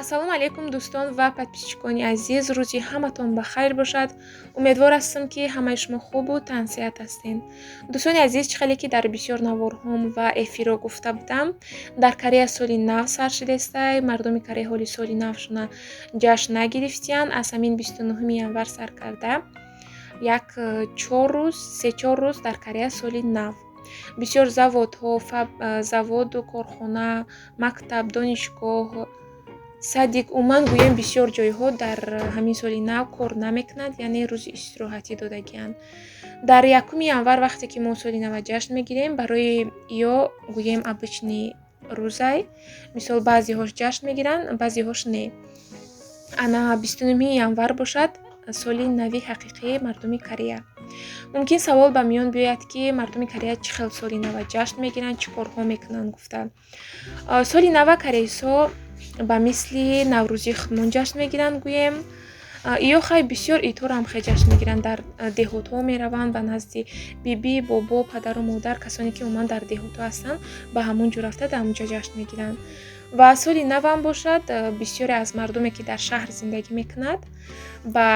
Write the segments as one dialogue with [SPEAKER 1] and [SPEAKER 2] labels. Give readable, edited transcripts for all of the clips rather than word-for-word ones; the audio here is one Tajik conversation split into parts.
[SPEAKER 1] Ассалому алайкум, дӯстон ва подписчикони азиз! Рӯзи ҳаматон ба хайр бошад. Умедвор ҳастам, ки ҳамаи шумо хубу тансиҳат ҳастед. Дӯстони азиз, чӣ хеле ки дар бисёр наворҳом ва эфирҳо гуфта будам, дар Корея соли нав сар шудестай. Мардуми Корея ҳоли соли навшона ҷашн нагирифтиянд. Аз ҳамин 29 январ сар карда, як 4 рӯз, 3-4 рӯз дар Корея соли нав. Бисёр заводҳо, заводу корхона, мактаб, донишгоҳ, садик, умуман гӯем, бисёр ҷойҳо дар ҳамин соли нав кор намекунанд, яъне рӯзи истироҳатӣ додагианд. Дар 1 январ, вақте ки мо соли нава ҷашн мегирем, барои ё гӯем, обычный рӯзай. Мисол, баъзеҳош ҷашн мегиранд, баъзеҳош не. Ана 29 январ бошад, соли нави ҳақиқии мардуми Корея. Мумкин савол ба миён биёяд, ки мардуми Корея чӣ хел соли нава ҷашн мегиранд, чӣ корҳо мекунанд гуфта. Соли нава корейсҳо ба мисли Наврӯзи худмон ҷашн мегиранд гӯем. Ё хай, бисёр идҳоро хел ҷашн мегиранд. Дар деҳотҳо мераванд, ба назди бибӣ, бобо, падару модар, касоне ки умуман дар деҳотҳо ҳастанд, ба ҳамон ҷо рафта, дар ҳамон ҷо ҷашн мегиранд. Ва соли навам бошад, бисёре аз мардуме, ки дар шаҳр зиндагӣ мекунад, ба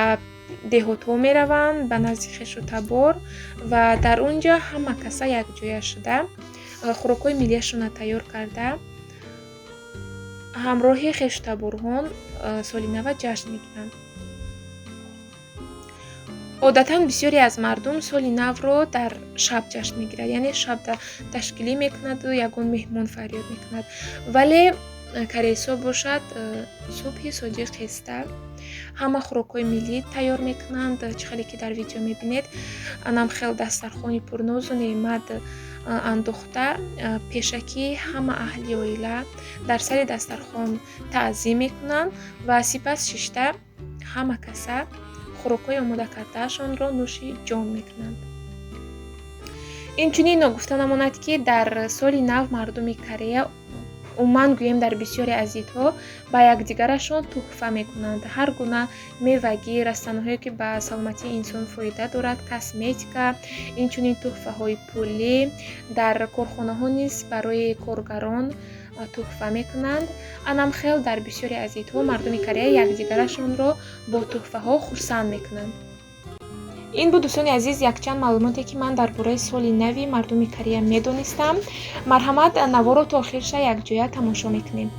[SPEAKER 1] деҳотҳо мераванд, ба назди хешу табор, ва дар он ҷо ҳама каса якҷоя шуда, хӯрокҳои миллиашонро тайёр карда, ҳамроҳи хешу таборҳон соли нава ҷашн мегиранд. Одатан бисёре аз мардум соли навро дар шаб ҷашн мегирад, яъне шаб ташкилӣ мекунаду ягон меҳмон фарёд мекунад. Вале корейсҳо бошад, субҳи содиқ хеста, ҳама хӯрокҳои миллӣ тайёр мекунанд. Чӣ хеле ки дар видео мебинед, анам хел дастархони пурнозу неъмат андохта, пешакӣ ҳама аҳли оила дар сари дастархон таъзим мекунанд ва сипас шишта, ҳама каса хӯрокҳои омода кардаашонро нӯши ҷон мекунанд. Инчунин ногуфта намонад, ки дар соли нав мардуми Корея, умуман гӯем, дар бисёре аз идҳо ба якдигарашон туҳфа мекунанд: ҳар гуна мевагӣ, растаниҳое, ки ба саломатии инсон фоида дорад, косметика, инчунин туҳфаҳои пулӣ. Дар корхонаҳо низ барои коргарон туҳфа мекунанд. Анам хел дар бисёре аз идҳо мардуми Корея якдигарашонро бо туҳфаҳо хурсанд мекунанд. Ин буд, дӯстони азиз, якчанд маълумоте, ки ман дар бораи соли нави мардуми Корея медонистам. Марҳамат, наворо то охирша якҷоя тамошо мекунем.